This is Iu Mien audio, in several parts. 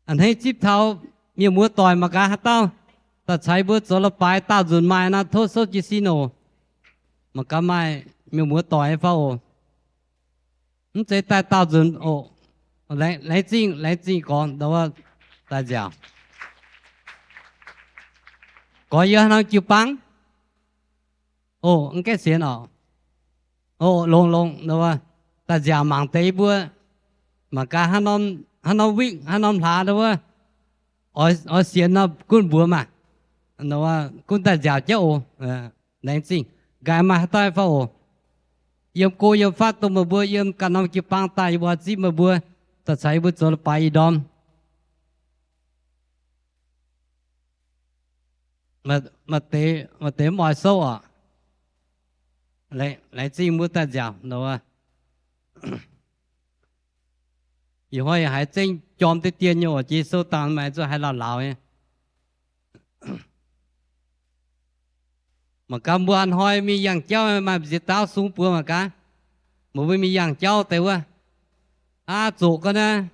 A'hneiv zipv taux mienh muoz doic mangc gaax haaix dauh daaih caux yie mbuo zoux la'baaix daauh nzunc maaih nor, tov souv jiez sin oc. Mangc gaax maaih mienh muoz doic fai oc. Mv zeiz daaih daauh nzunc oc. Laengz zingh, laengz zingh gorx, daaih nziaauc. Gorx yie haaix norm jiu-baang? Oc, mv gaengh sienx oc. Oc, longx longx, daaih nziaauc mangc deix yie mbuo. Mangc gaax haaix norm win, haaix norm hlaax wuov, oix sienx nor gunv mbuox maah. Gunv daaih nziaauc jienv oc. Laengz zingh. Nqa'haav maaih haaix dauh fai oc? Yiem go yiem fatv dongh meih mbuo yiem ganh norm jiu-baang daaih, yie mbuo zipv meih mbuo daaih caux yie mbuo zoux la'baaix ih ndorm. Maaih deix mv oix souv oc. Laengz zingh mbuo daaih nziaauc. Ih hnoi haiz zengv jorm deix dien nyei oc, jiex sou dangx maaih zuqc haiz laauh laauh nyei. Mangc gaax mbuo a'hnoi mingh yangh jauv maaih ziex dauh sung buoz mangc gaax. Meih mbuo mingh yangh jauv deix wuov, aav zoqc ga'naaiv.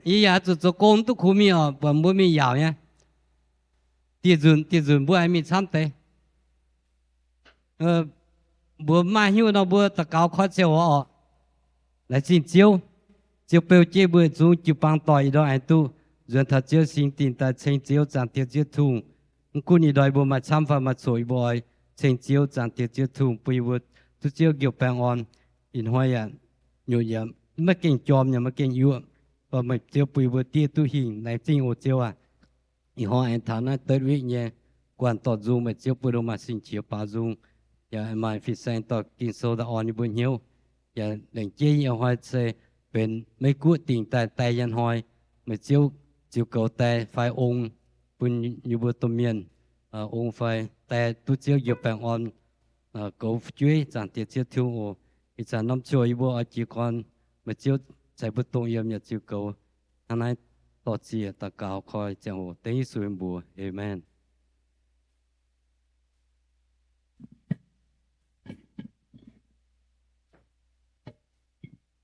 Yie yaac zuqc zoux gong mv duqv kungx mingh oc, buatc mbuo mingh yaauc nyei. Dieh nzunc, dieh nzunc mbuo aengx mingh camv deix. Mbuo maaih hnyouv nor mbuo daux gaux koi ziangh hoc oc. Laengz zingh Ziouv. Ziouv beu jienv mbuo yietc zungv jiu-baang doic ih ndorm aengx duqv nzuonx taux Ziouv singx dingc daaih ceng Ziouv, Zaangc Diex Ziouv Tungh. Mv gunv ih ndorm yie mbuo maaih camv fai maaih coqc, yie mbuo oix ceng Ziouv, Zaangc Diex Ziouv Tungh, bun yie mbuo duqv Ziouv njoux baengh orn. Ih hnoi yaac nyutc yaac maiv gengh jorm yaac maiv gengh yuoqv, mv baac meih Ziouv bun yie mbuo diev duqv hingh. Laengz zingh oc Ziouv aac. Ih hnoi aengx taux naaiv third week nyei guanh dorh nzung, meih Ziouv bun longc maaih sing-qiex baaux nzung, yaac maaih fin-saeng dorh Ging-Sou daaih orn yie mbuo hnyouv. Yaac lengc jeiv ih hnoi se benx Meiv Guoqv dingc daaih die nyei hnoi, meih Ziouv ziux goux die fai ong bun yie mbuo domh mienh, ong fai die duqv Ziouv njoux baengh orn, goux fu'jueiv, Zaangc Diex Ziouv Tungh oc. Ih zanc norm ziouc yie mbuo oix jiez gorn, meih Ziouv ceix mbuo dongh yiem yaac ziux goux. Hnangv naaiv dorh ziec daux gaux koi ziangh hoc dengv Yesu nyei mbuox. Aamen.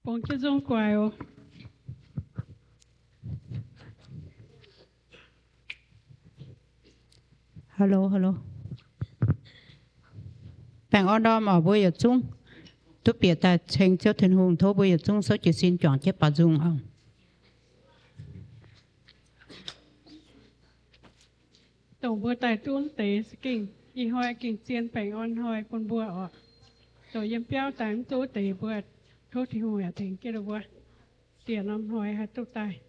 Bungx jienv nzung guaix oc. Hello, hello. Baengh orn ndorm oc mbuo yietc zungv. Duqv bieqc daaih ceng Ziouv Tin-Hungh, tov mbuo yietc zungv souv jiez sin juangc jienv baaux nzung oc. Dongh mbuo daaih duqv deix se gengh ih hnoi gengh zien baengh orn hnoi bun mbuo oc. Dongh yiem biauv daaih mv duqv deix mbuo, tov Tin-Hungh yaac tengx jienv mbuo. Dieh norm hnoi haih duqv daaih.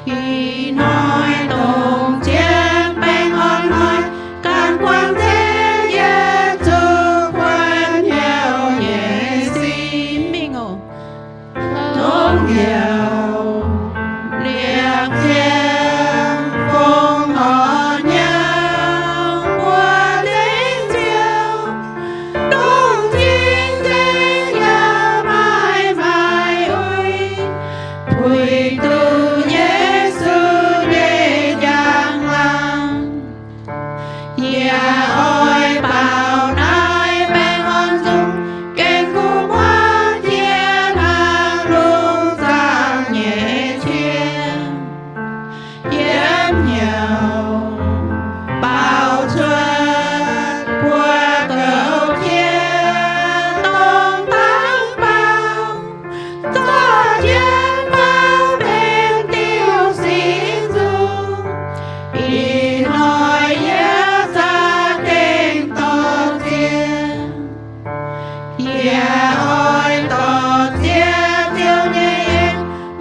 Ih hnoi dongh zien baengh orn hnoi, gan guangc nzengc yie zuqc buonc hnyouv nyei sin mingh oc. Dongh hnyouv liepc jienv fongc horc nyei buoz-zengx ziouc, dongh zingh nzengc yaac maaih maaih uix, puix duqv Yesu nyei njang-laangc. Yie oix baaux naaiv baengh orn nzung, gengh kuv muoqv jiex hnangv lungh zaangc nyei qiex. Yiem hnyouv baaux cuotv buoz-goux qiex dongh dangx baaux, zorqv jienv baaux benx diuh singx nzung. Ih hnoi yie za'gengh dorh ziex, yie oix dorh ziex Ziouv nyei en,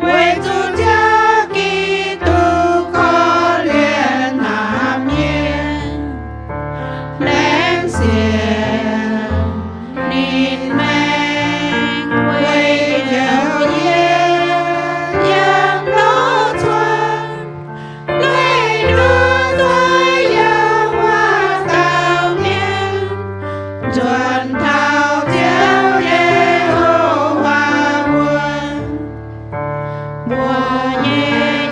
weic zuqc Ziouv Giduc korv-lienh hnamv yie. Laengz zingh ninh maengx weic njoux yie yiem lorz cuotv, leih nduov zueiz yiem wuov dauh mienh, nzuonx taux Ziouv Yehowa wuov. Mbuo nyei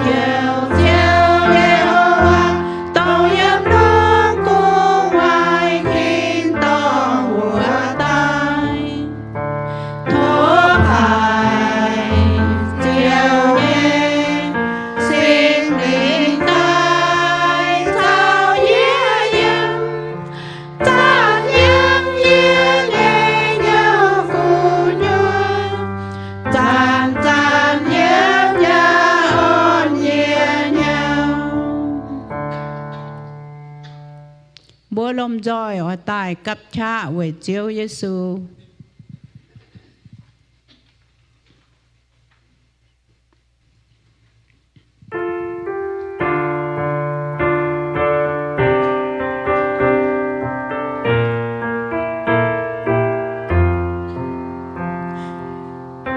mbuo lomh nzoih oix daaih gapv qaqv weic Ziouv Yesu.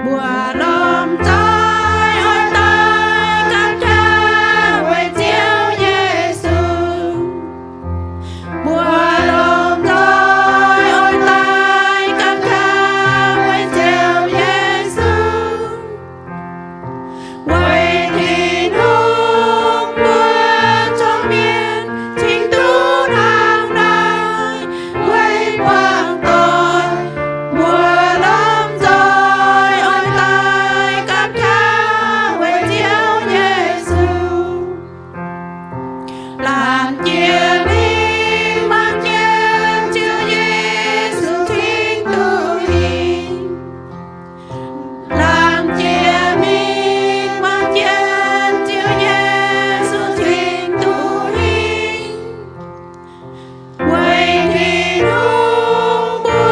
Mbuo lomh nzoih oix daaih gapv qaqv weic Ziouv Yesu. Mbuo lomh nzoih oix daaih gapv qaqv weic Ziouv Yesu. Weic Tin-Hungh mbuo zuangx mienh cingx duqv hnangv naaiv, weic buangh doic mbuo lomh nzoih oix daaih gapv qaqv weic Ziouv Yesu. Laanh jiex mingh mangc jienv Ziouv Yesu cingx duqv hingh. Laanh jiex mingh mangc jienv Ziouv Yesu cingx duqv hingh. Weic Tin-Hungh mbuo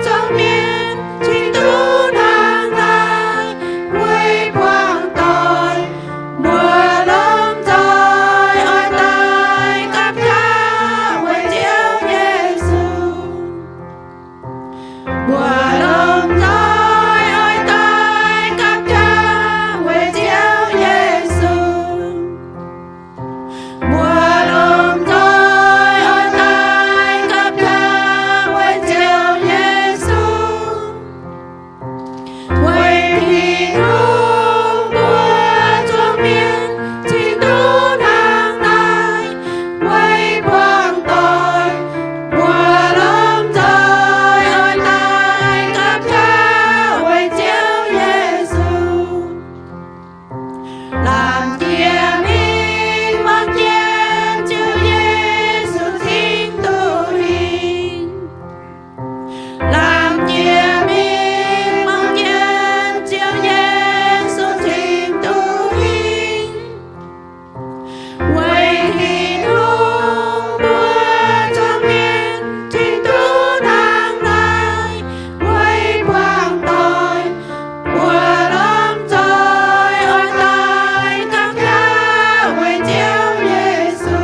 zuangx mienh cingx duqv hnangv naaiv, weic buangh doic mbuo lomh nzoih oix daaih gapv qaqv weic Ziouv Yesu. Mbuo lomh nzoih oix daaih gapv qaqv weic Ziouv Yesu. Mbuo lomh nzoih oix daaih gapv qaqv weic Ziouv Yesu. Weic Tin-Hungh mbuo zuangx mienh cingx duqv hnangv naaiv, weic buangh doic mbuo lomh nzoih oix daaih gapv qaqv weic Ziouv Yesu. Laanh jiex mingh mangc jienv Ziouv Yesu cingx duqv hingh. Laanh jiex mingh mangc jienv Ziouv Yesu cingx duqv hingh. Weic Tin-Hungh mbuo zuangx mienh cingx duqv hnangv naaiv, weic buangh doic mbuo lomh nzoih oix daaih gapv qaqv weic Ziouv Yesu.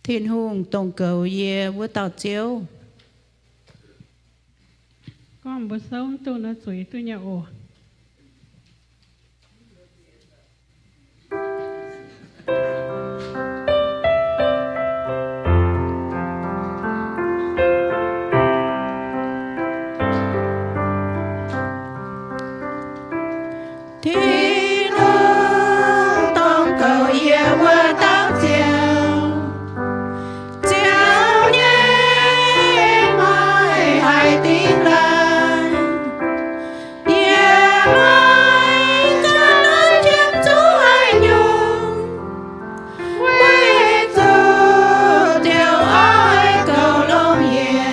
Tin-Hungh dongh goux yie wuov dauh Ziouv. Gorngv mbuo souv mv duqv nor zuiz duqv nyei oc. Tin-Hungh dongh goux yie wuov dauh Ziouv. Ziouv nyei maaih haiz dingx laaix. Yie maiv gaengh qiemx zuqc haaix nyungc, weic zuqc Ziouv oix goux longx yie.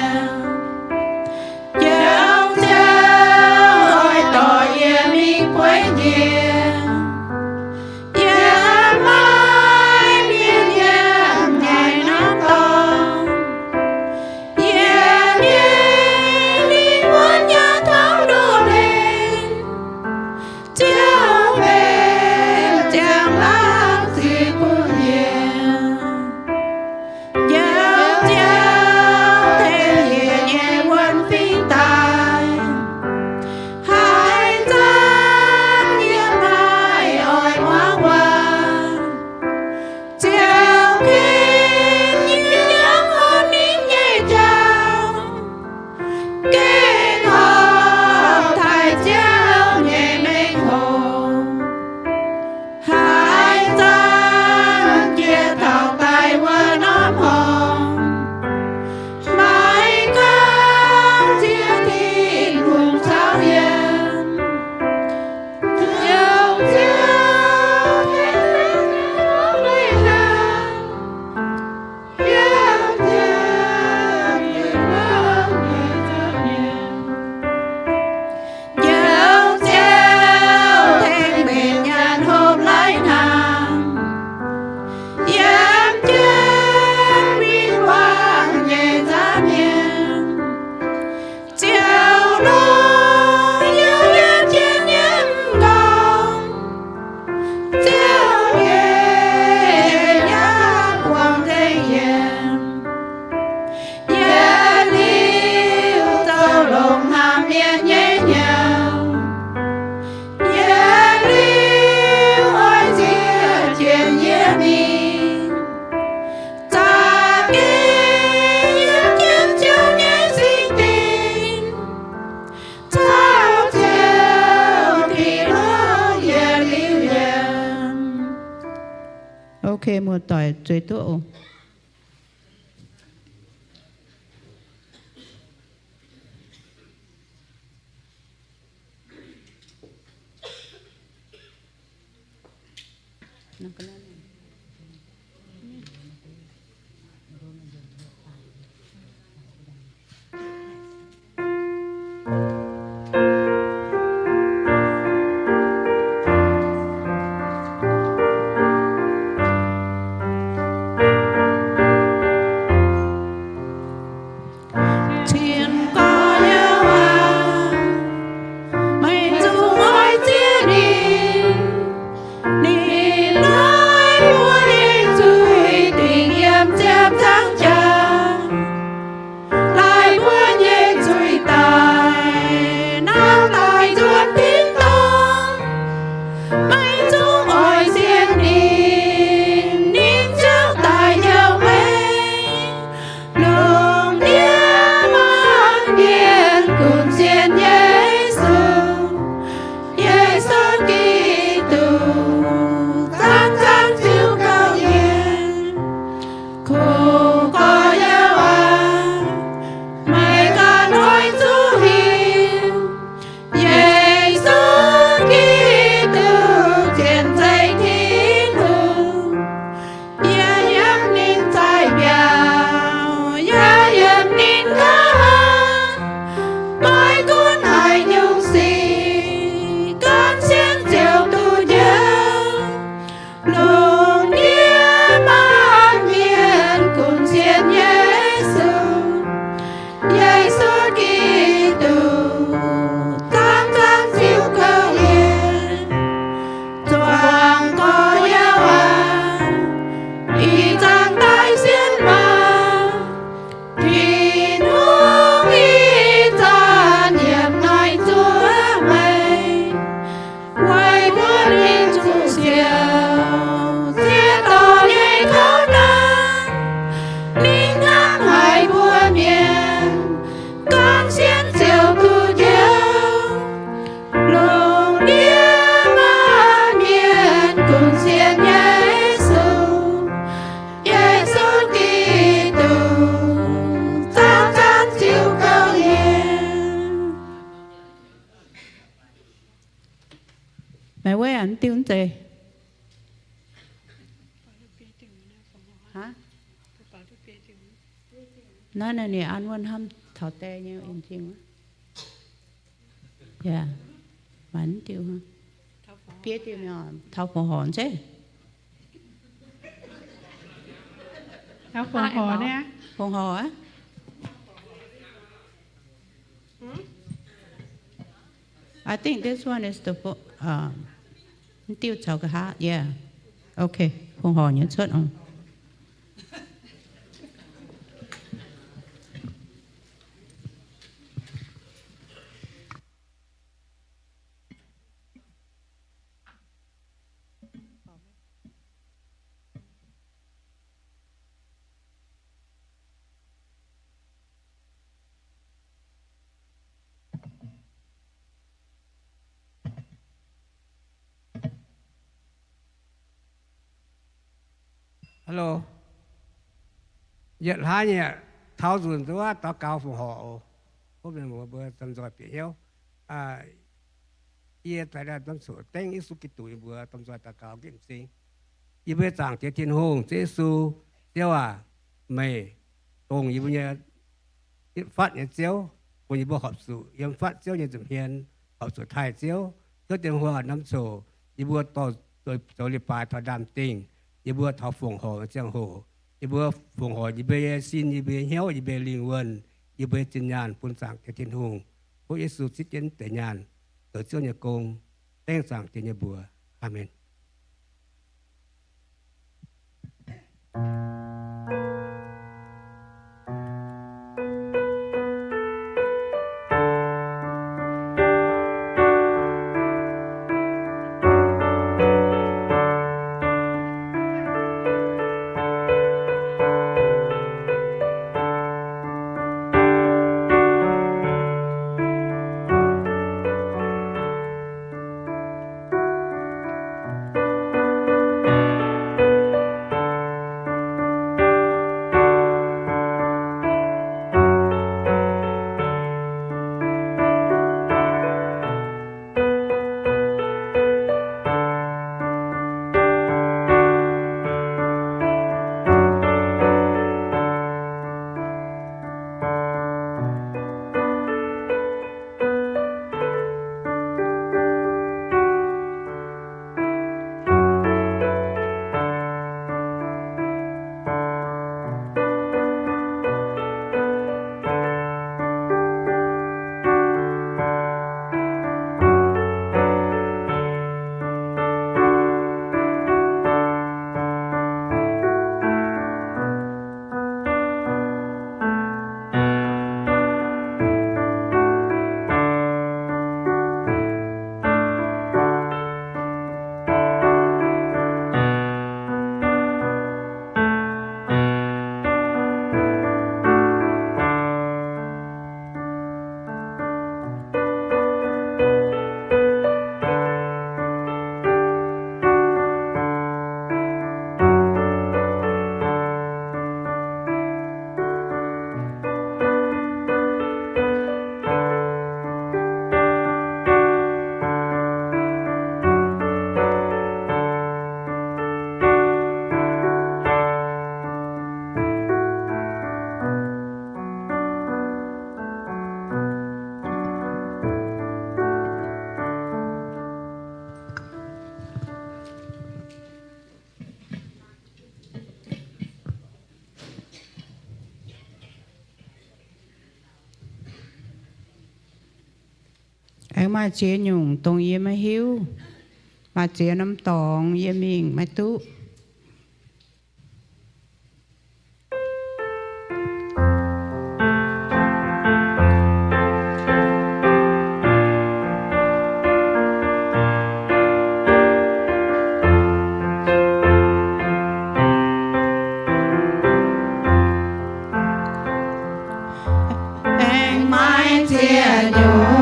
Ziouv, Ziouv oix dorh yie mingh bueix njiec. Yie maiv mienh yiem haaix norm dorngx. Yie mienh li Ei muoz-doic zueiz duqv oc. Cien gorx-youz aac, meih zungv oix zieqv ninh. Ninh naaiv mbuo nyei nzuih dingc yiem ziepc nzaangc jaax, laih mbuo nyei nzuih daaih, nauc daaih nzuonx tin-dorngh. Meih zungv oix zieqv ninh, ninh ziouc daaih njoux meih. Lungh ndiev maanc mienh gunv sienx Yesu, Yesu Giduc zanc-zanc ziux gouv yie. Kungx gorx-youz aac, meih ganh oix zuqc hiuv, Yesu Giduc zien zeiz Tin-Hungh. Yie yiem ninh zaux mbiauh, yie yiem ninh nqa'haav, maiv gunv haaix nyungc sic, gan sienx ziouc duqv njoux. Lungh ndiev maanc mienh gunv sienx Yesu, Yesu Giduc zanc-zanc ziux gouv yie. Zuangx gorx-youz aac, ih zanc daaih sienx maah! Tin-Hungh ih zanc yiem naaiv zuov meih, weic mbuo mingh zuqc siouc ziex dorngx nyei kouv naanc. Ninh hnamv haic mbuo mienh, gan sienx ziouc duqv njoux. Lungh ndiev maanc mienh gunv sienx Yesu, Yesu Giduc zanc-zanc ziux gouv yie. Meih weic a'hneiv diuh mv zeiz? Hnangv naaiv ninh an wuov hnamv taux die nyei en-zingh. Yaac maaih diuh, biei diuh mingh taux fongc horc zeiv. Taux fongc horc niaa. Fongc horc aqv. I think this one is the fo-, um, diuh caux nqa'haav, yeah. Okay, fongc horc nyei cuotv oc. Hello. Yietc hlaax nyei taux nzunc nduov daux gaux fongc horc oc. Mbuo domh nzoih bieqc hnyouv. Yie daaih norm coc dengv Yesu Giduc yie mbuo domh nzoih daux gaux nqipv m'zing. Yie mbuo Zaangc Diex Tin-Hungh, Ziouv Yesu, Ziouv aac, meih dongh yie mbuo nyei fatv nyei Ziouv, bun yie mbuo horpc zuqc yiem fatv Ziouv nyei nza'hmien, horpc zuqc taaih Ziouv. Ziouv Tin-Hungh, norm coc yie mbuo dorh zoux leiz-baaix taux ndaamv-dingh, yie mbuo taux fongc horc nyei ziangh hoc, yie mbuo fongc horc yie mbuo nyei sin, yie mbuo nyei hnyouv, yie mbuo nyei lingh wuonh, yie mbuo nyei zinh nyaanh bun Zaangc Diex Tin-Hungh. Tov Yesu zipv jienv deix nyaanh zoux Ziouv nyei gong. Dengv Zaangc Diex nyei mbuox. Aamen. Aengx maaih ziex nyungc dongh yie maiv hiuv. Maaih ziex norm dorngx yie mingh maiv duqv. Aengx maaih ziex nyungc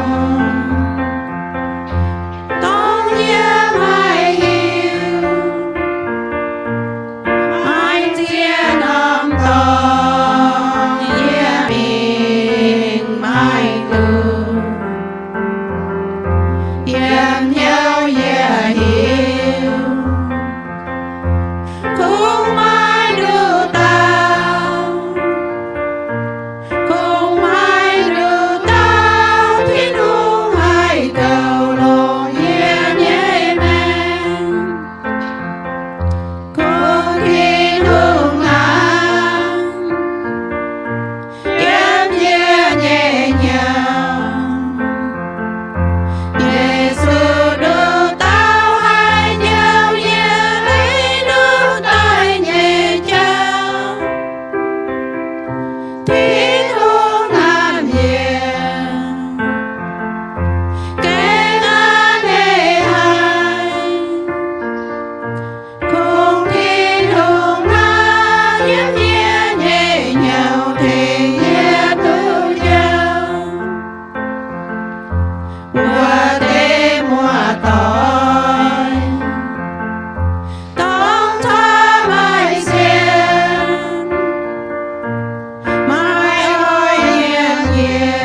dongh yie maiv hiuv. Maaih ziex norm dorngx yie mingh maiv duqv. Yiem hnyouv yie hiuv, kungx maiv nduqc dauh, kungx maiv nduqc dauh Tin-Hungh haih goux longc yie nyei maengc. Kungx Tin-Hungh hnangv yiem yie nyei hnyouv. Yesu nduqc dauh haih njoux yie lengc nduqc daaih nyei jauv. Tin-Hungh hnamv yie, gaengh a'hneiv haic. Kungx Tin-Hungh hnangv yiem yie nyei hnyouv tengx yie duqv jauv. Wuov deix muoz-doic, dongh corc maaih sienx, maiv oix nyiemc yie,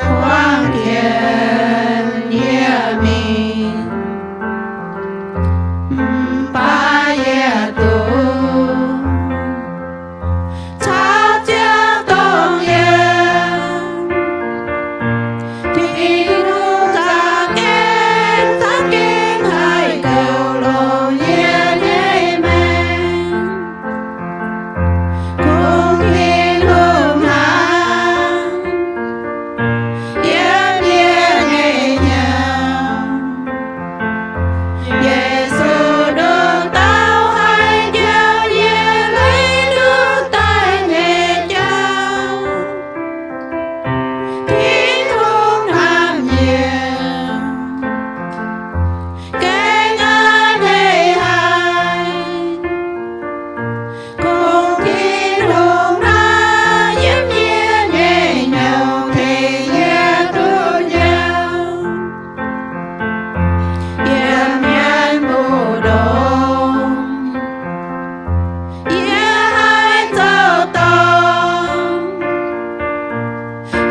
huaang jienv yie mingh. Mv baac yie duqv caux Ziouv dongh yiem, Tin-Hungh za'gengh, za'gengh haih goux longc yie nyei maengc. Kungx Tin-Hungh hnangv yiem yie nyei hnyouv. Yesu nduqc dauh haih njoux yie lengc nduqc daaih nyei jauv. Tin-Hungh hnamv yie, gaengh a'hneiv haic. Kungx Tin-Hungh hnangv yiem yie nyei hnyouv tengx yie duqv jauv. Yiem mienh mbu'ndongx yie haih zoux dorngc,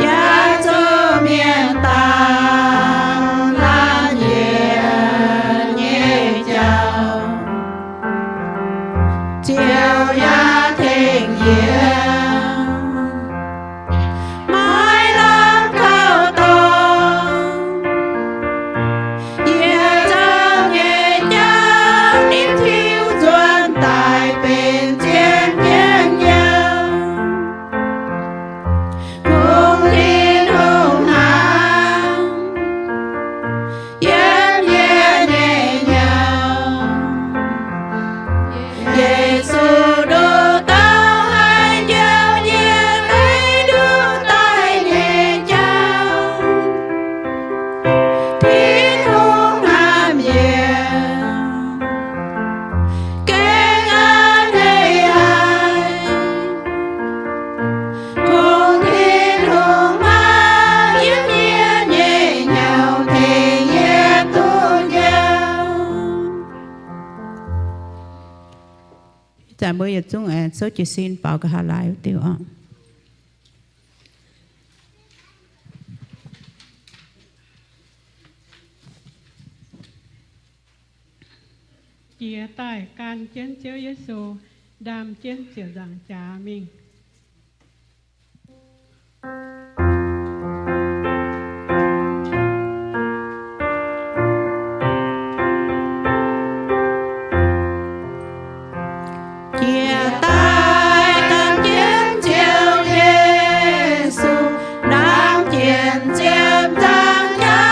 yaac zuqc mienh dangh laanh yietc nyei jauv. Ziouv yaac tengx yie maiv lamh kaux dorngx. Yie zoux nyei jauv ninh tiuv nzuonx daaih benx zien jienv nyei. Kungx Tin-Hungh hnangv yiem yie nyei hnyouv. Yesu nduqc dauh haih njoux yie lengc nduqc daaih nyei jauv. Tin-Hungh hnamv yie, gaengh a'hneiv haic. Kungx Tin-Hungh hnangv yiem yie nyei hnyouv tengx yie duqv jauv. Ih zanc mbuo yietc zungv aengx souv jiez sin faaux nqa'haav laai wuov diuh oc. Jiex daaih gan jienv Ziouv Yesu, ndaam jienv ziepc nzaangc jaax mingh. Jiex daaih gan jienv Ziouv Yesu, ndaam jienv ziepc nzaangc jaax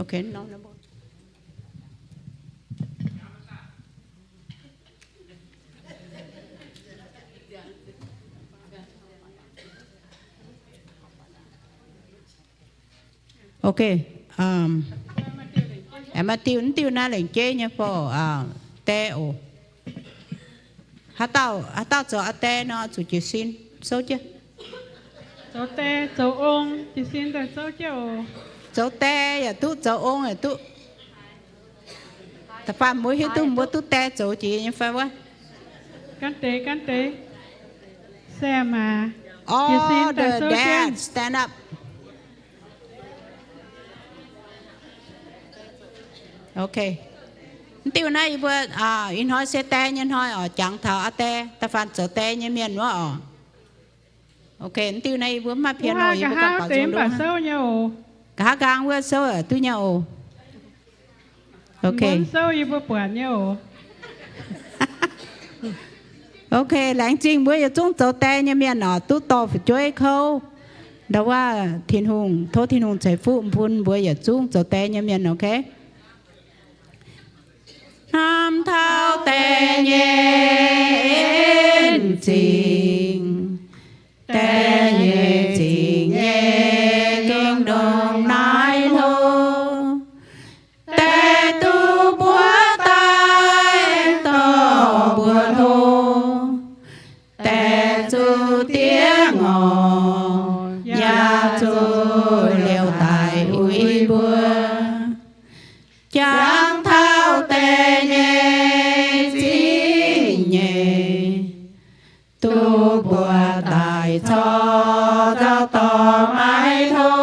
Okay, no, no. Okay, um, aengx maaih diuh, diuh naaiv lengc jeiv nyei fai, uh, die oc. Haaix dauh, haaix dauh zoux aa die nor, zuqc jiez sin souv jienv. Zoux die, zoux ong, jiez sin daaih souv jienv oc. Zoux die yaac duqv, zoux ong yaac duqv. Da'faanh mbuo hiuv duqv mbuo duqv die zoux jiex nyei fai wuov? Gaanv deix, gaanv deix. Sam aac, jiez sin daaih souv jienv. All the dads, stand up. Okay. Mv diuh naaiv yie mbuo, ih hnoi se die nyei hnoi oc, jangx taux aa die, da'faanh zoux die nyei mienh wuov oc. Okay, mv diuh naaiv yie mbuo mv maaih pien oc, yie mbuo gauh baac nzung ndoqv. Nqa'haav nqaang wuov souv duqv nyei oc. Okay. Okay, laengz zingh mbuo yietc zungv zoux die nyei mienh oc, duqv dorh fu'jueiv kouv. Ndau wuov Tin-Hungh, tov Tin-Hungh ceix fuqv bun mbuo yietc zungv zoux die nyei mienh, okay? Hnamv taux die nyei en zingh, die nyei zingh nyei gengh ndongc naaiv hlo. Die duqv mbuo daaih dorh mbuo hlo, die zuqc diev ngorc, yaac zuqc liouh daic uix mbuo. Jangx taux die nyei zingh nyeic, duqv mbuo daaih corc nzauh dorh maiv hlo.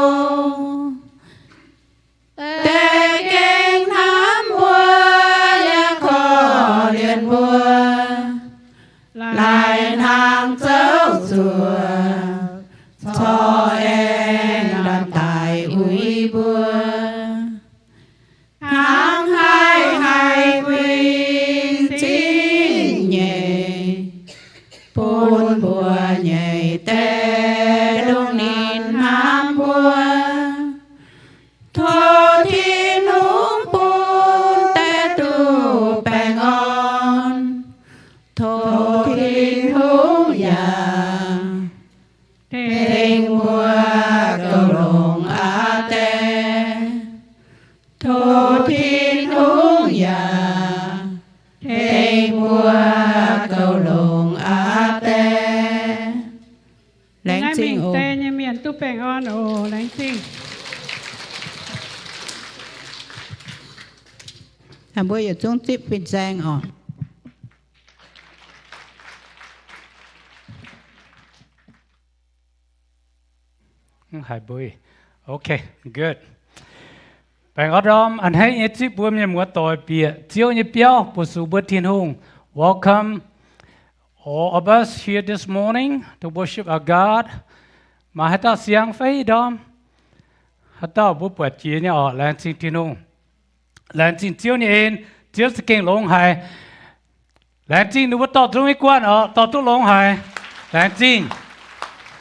Die gengh hnamv mbuo yaac korv-lienh mbuo, laih hnaangx zouv zuoqc, corc aengx ndaamv daic uix mbuo. Hnangv haih haih guinh zingh nyeic, bun mbuo nyei die ndongc ninh hnamv mbuo. Tov Tin-Hungh bun die duqv baengh orn. Tov Tin-Hungh yaac tengx mbuo goux longx aa die. Tov Tin-Hungh yaac tengx mbuo goux longx aa die. Laengz zingh oc. Die nyei mienh duqv baengh orn oc. Laengz zingh. Mbuo yietc zungv zipv fin-saeng oc. Mv haiz mbuo. Okay, good. Baengh orn ndorm a'hneiv nyei zipv mbuo mienh muoz doic bieqc Ziouv nyei biauv, bu sux mbuo Tin-Hungh. Welcome all of us here this morning to worship our God. Maaih haaix dauh siang fai ndorm? Haaix dauh mbuo buatc jiex nyei orqc? Laengz zingh Tin-Hungh. Laengz zingh Ziouv nyei en. Ziouv za'gengh longx haic. Laengz zingh ninh mbuo dorh zungv nyei guanh orqc, dorh duqv longx haic. Laengz zingh.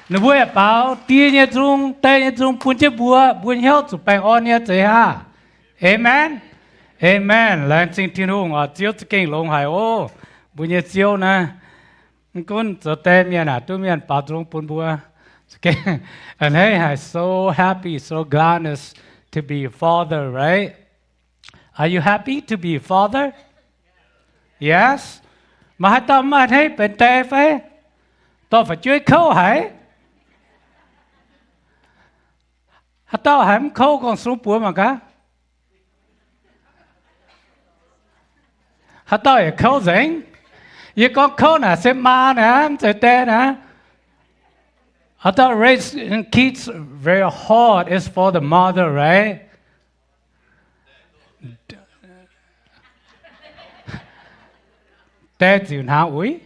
Ninh mbuo yaac baaux die nyei nzung, die nyei nzung bun jienv mbuo, mbuo hnyouv zuqc baengh orn nyei zeiz haah? Amen. Amen. Laengz zingh Tin-Hungh oc, Ziouv za'gengh longx haic oc. Mbuo nyei Ziouv naaiv, mv gunv zoux die mienh aac, duqv mienh baaux nzung bun mbuo. A'hneiv haic, so happy, so gladness to be a father, right? Are you happy to be a father? Yes. Maaih haaix dauh mv a'hneiv benx die fai? Dorh fu'jueiv kouv haic. Haaix dauh haiz mv kouv gorngv sung buoz mangc gaax. Haaix dauh yaac kouv nzengc? Yie gorngv kouv naaic se maa naaic, mv zeiz die naaic. I thought raising kids very hard is for the mother, right? Die ziouc hnaangx uix.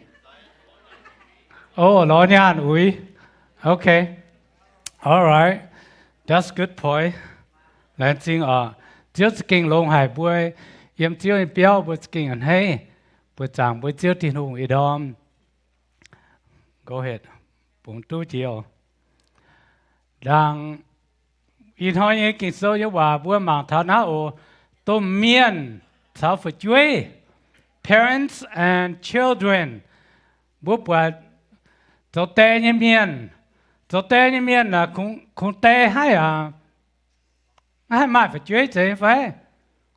O, lorz nyaanh uix. Okay. All right. That's good point. Laengz zingh oc. Ziouv za'gengh longx haic mbuo yiem Ziouv nyei biauv, mbuo za'gengh a'hneiv. Mbuo zaangc mbuo Ziouv Tin-Hungh ih ndorm. Go ahead. Bungx duqv jiex oc. Ndaangc Ih hnoi nyei Ging-Sou nyei waac mbuo mangc taux naaiv oc, domh mienh caux fu'jueiv, parents and children. Mbuo buatc zoux die nyei mienh, zoux die nyei mienh aah, kungx die haih aqv, maiv haih maaih fu'jueiv zeiz nyei fai?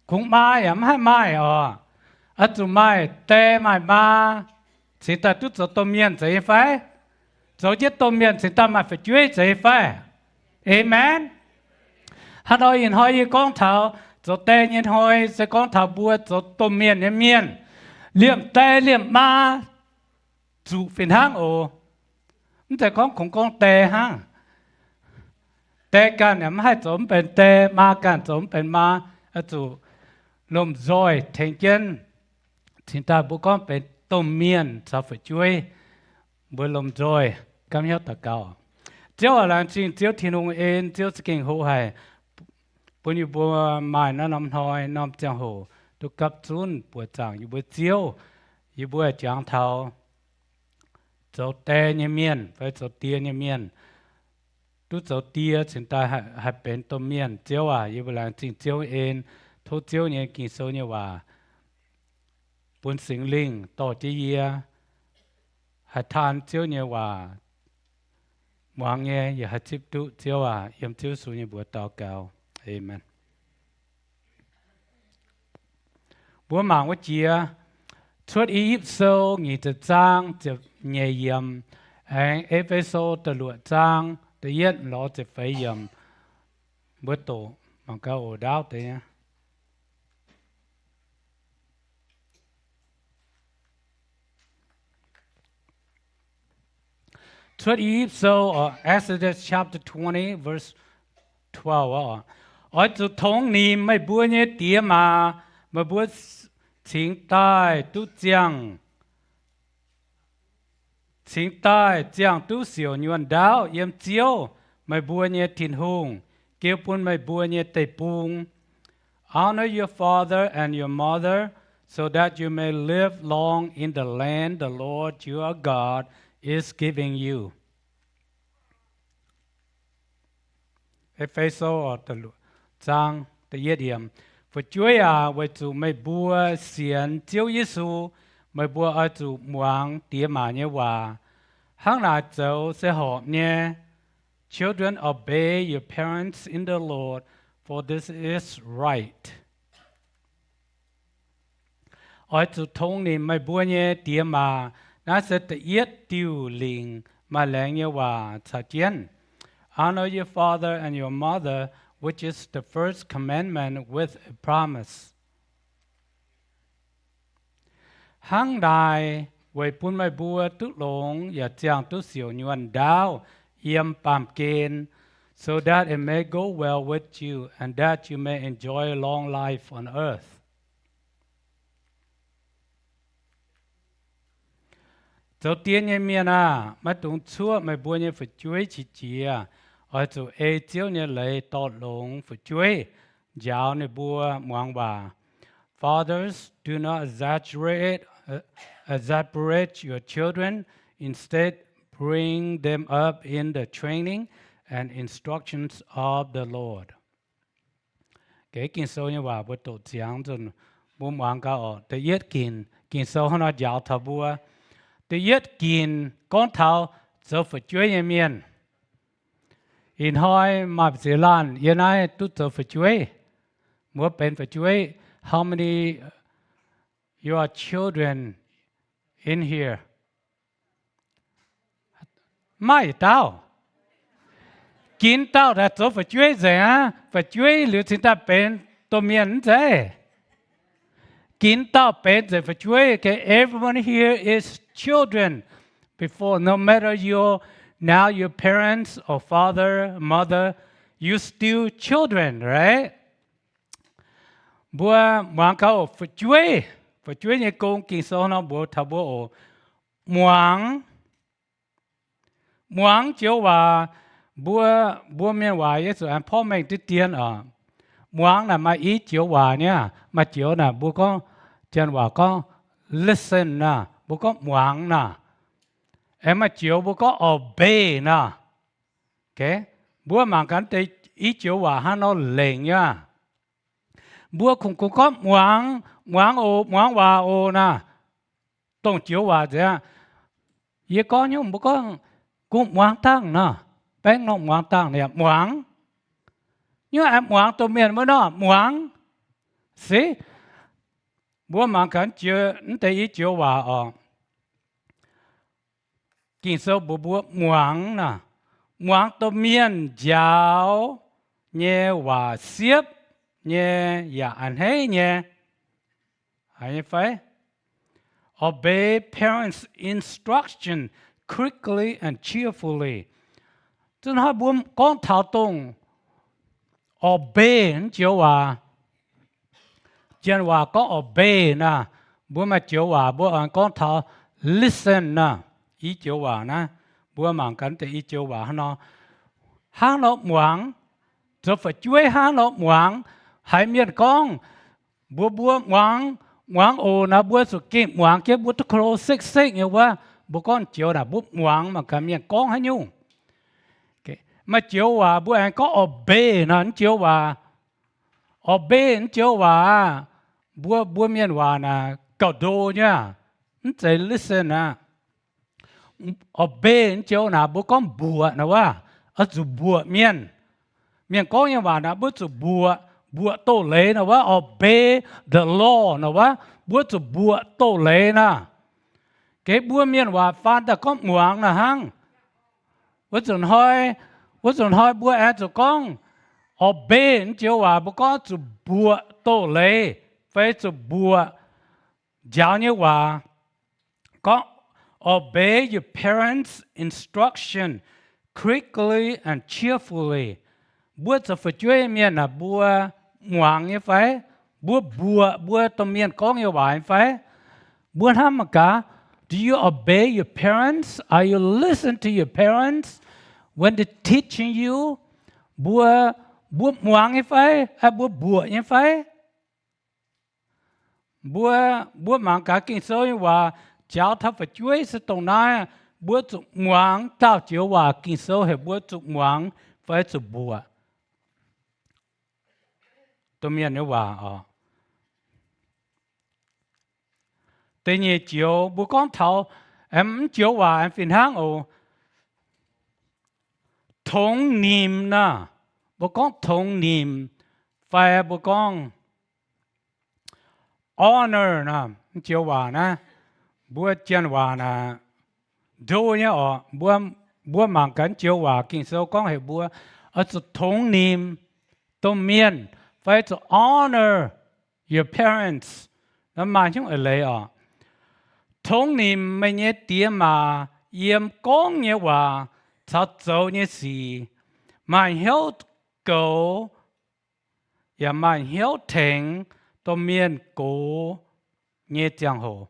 Kungx maa yaac maiv haih maaih oc. Oix zuqc maaih die maaih maa cingx daaih duqv zoux domh mienh zeiz nyei fai? Zoux jienv domh mienh cingx daaih maaih fu'jueiv zeiz nyei fai? Aamen. Hnangv nor ih hnoi yie gorngv taux zoux die nyei hnoi se gorngv taux mbuo zoux domh mienh nyei mienh, liemh die liemh maa zuqc fih hnangv oc. Mv zeiz gorngv kungx gorngv die hnangv. Die ganh yaac maiv haih zoux mv benx die, maa ganh zoux mv benx maa. Oix zuqc lomh nzoih tengx jienv cingx daaih mbuo gorngv benx domh mienh caux fu'jueiv. Mbuo lomh nzoih gapv hnyouv daux gaux. Ziouv aac, laengz zingh Ziouv Tin-Hungh en, Ziouv za'gengh hoqc haic bun yie mbuo maaih naaiv norm hnoi norm ziangh hoc duqv gapv zunv buoqc zaangc yie mbuo Ziouv. Yie mbuo jangx taux zoux die nyei mienh fai zoux die nyei mienh, duqv zoux die cingx daaih haih benx domh mienh. Ziouv aac, yie mbuo laengz zingh Ziouv en. Tov Ziouv nyei Ging-Sou nyei waac bun Singx Lingh dorh jienv yie haih taan Ziouv nyei waac, muangx nyei yaac haih zipv duqv. Ziouv aac, yiem Ziouv Yesu nyei mbuox daux gaux. Aamen. Mbuo mangc wuov jiex Cuotv I^yipv Sou nyic ziepc zaang ziepc nyeic yiemc, aengx E^fe^so da'luoqc zaang da'yietv lorz ziepc feix yiemc. Mbuo doqc mangc gaax oc, ndaauv deix. Cuotv I^yipv Sou, or Exodus chapter twenty, verse twelve. Oix zuqc tongx nimc meih mbuo nyei diex maac, meih mbuo cingx daaih duqv ziangh, cingx daaih ziangh duqv siouc nyuonh ndaauv yiem Ziouv, meih mbuo nyei Tin-Hungh, jiex bun meih mbuo nyei deic-bung. Honor your father and your mother, so that you may live long in the land the Lord your God is giving you. E^fe^so zaang da'yietv yiemc. Fu'jueiv aac, weic zuqc meih mbuo sienx Ziouv Yesu, meih mbuo oix zuqc muangx diex maac nyei waac. Hnangv naaic zoux se horpc nyei. Children, obey your parents in the Lord, for this is right. Oix zuqc tongx nimc meih mbuo nyei diex maac. Naaiv se da'yietv diuh lingc maaih laengz nyei waac caux jienv. Honor your father and your mother, which is the first commandment with a promise. Hnangv naaic weic bun meih mbuo duqv longx yaac ziangh duqv siouc nyuonh ndaauv yiem baamh gen, so that it may go well with you and that you may enjoy long life on earth. Zoux die nyei mienh aah! Maiv dungx cuoqv meih mbuo nyei fu'jueiv qiex jiez. Oix zuqc ei Ziouv nyei leiz dorh longx fu'jueiv, njaaux ninh mbuo muangx waac. Fathers, do not exasperate, uh, exasperate your children. Instead, bring them up in the training and instructions of the Lord. Geix Ging-Sou nyei waac mbuo doqc ziangx nzunc, mbuo muangx gaax oc. Da'yietv ginc, Ging-Sou hnangv nor njaaux taux mbuo. Da'yietv ginc gorngv taux zoux fu'jueiv nyei mienh. Ih hnoi maaih ziex laanh yiem naaiv duqv zoux fu'jueiv. Mbuo benx fu'jueiv, how many you are children in here? Maaih yietc dauh. Ginc dauh daaih zoux fu'jueiv nzengc aqv. Fu'jueiv liuz cingx daaih benx domh mienh mv zeiz? Ginc dauh benx nzengc fu'jueiv. Okay, everyone here is children before, no matter your, now your parents or father, mother, you still children, right? Mbuo muangx gaax oc, fu'jueiv. Fu'jueiv nyei gong Ging-Sou nor mbuox taux mbuo oc, muangx. Muangx joux waac, mbuo, mbuo mienh waac yie zuqc aengx porv mengh diqv dien oc. Muangx naaic maaih i joux waac niaa, maaih joux naaic mbuo gorngv, janx waac gorngv listen naah, mbuo gorngv muangx naah. Aengx maaih joux mbuo gorngv obey naah. Mbuo mangc gaax deix i joux waac hnangv nor lengc nyei aqv. Mbuo kungx, kungx gorngv muangx, muangx oc, muangx waac oc naaic, dongh joux waac nzengc aqv. Yie gorngv nyungc mbuo gorngv, kungx muangx dangh nor, baengv norm muangx dangh yaac muangx. Nyungc aengx muangx domh mienh wuov nor muangx. Se, mbuo mangc gaax jiex mv deix i joux waac oc. Ging-Sou mbuox mbuo muangx naaic, muangx domh mienh njaaux nyei waac siepv nyei yaac a'hneiv nyei. Haiz nyei fai? Obey parents' instruction quickly and cheerfully. Zinh hnoi mbuo gorngv taux dongh obey naaiv joux waac, janx waac gorngv obey naaic, mbuo maaih joux waac mbuo aengx gorngv taux listen naaic. I joux waac naaiv, mbuo mangc gaax deix i joux waac hnangv nor, hnangv nor muangx, zoux fu'jueiv hnangv nor muangx. Haiz mienh gorngv, mbuo, mbuo muangx, muangx oc naaic, mbuo zuqc gengh muangx jienv, mbuo duqv klo sekv-sekv nyei wuov, mbuo gorngv joux naaic mbuo muangx mangc gaax mienh gorngv haaix nyungc. Maaih joux waac mbuo aengx gorngv obey naaic, naaiv joux waac, obey naaiv joux waac, mbuo, mbuo mienh waac naaic gauh ndo nyei aqv, mv zeiz listen aqv. Obey naaiv joux naaic mbuo gorngv mbuoqc naaic wuov, oix zuqc mbuoqc mienh. Mienh gorngv nyei waac naaic mbuo zuqc mbuoqc, mbuoqc doz-leiz naaic wuov, obey the law naaic wuov, mbuo zuqc mbuoqc doz-leiz naaic. Geh mbuo mienh waac faan daaih gorngv muangx naaic hnangv. Wuov zanc hnoi, wuov zanc hnoi mbuo aengx zuqc gorngv obey naaiv joux waac, mbuo gorngv zuqc mbuoqc doz-leiz fai zuqc mbuoqc njaaux nyei waac. Gorngv, obey your parents' instruction quickly and cheerfully. Mbuo zoux fu'jueiv mienh aah, mbuo muangx nyei fai? Mbuo mbuoqc mbuo domh mienh gorngv nyei waac nyei fai? Mbuo hnamv mangc gaax, do you obey your parents? Are you listen to your parents when they teaching you? Mbuo, mbuo muangx nyei fai? Aa, mbuo mbuoqc nyei fai? Mbuo, mbuo mangc gaax Ging-Sou nyei waac, njaaux taux fu'jueiv se dongh naaiv, mbuo zuqc muangx dauh joux waac, Ging-Sou heuc mbuo zuqc muangx fai zuqc mbuoqc domh mienh nyei waac oc. Da'nyeic joux mbuo gorngv taux, mv joux waac aengx fih hnangv oc. Tongx nimc naaic, mbuo gorngv tongx nimc fai mbuo gorngv honor naaic, mv joux waac naaiv, mbuo janx waac naaic ndo nyei oc. Mbuo, mbuo mangc gaax mv joux waac Ging-Sou gorngv heuc mbuo oix zuqc tongx nimc domh mienh fai zuqc honor your parents. Maaih hnyouv eix leiz oc. Tongx nimc meih nyei diex maac yiem gorngv nyei waac caux zoux nyei sic. Maaih hnyouv goux yaac maaih hnyouv tengx domh mienh gox nyei ziangh hoc.